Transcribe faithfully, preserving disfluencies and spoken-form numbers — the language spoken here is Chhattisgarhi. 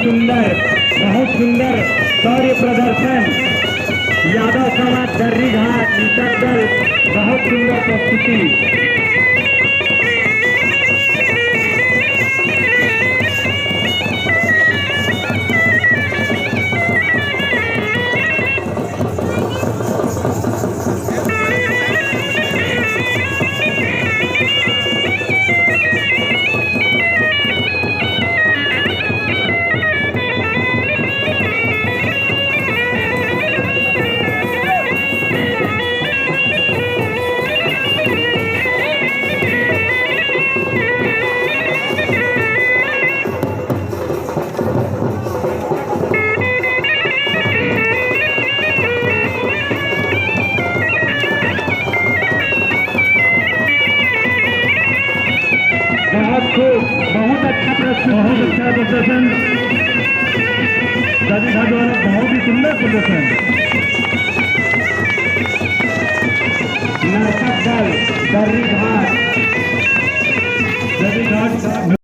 सुंदर, बहुत सुंदर शौर्य प्रदर्शन। यादव समाज दर्रीघाट नृतक दल, बहुत सुंदर प्रस्तुति। बहुत खूब, बहुत अच्छा प्रस्तुति। बहुत अच्छा प्रदर्शन। दर्रीघाट वाला बहुत ही सुंदर प्रदर्शन। नर्तक दल दर्रीघाट, दर्रीघाट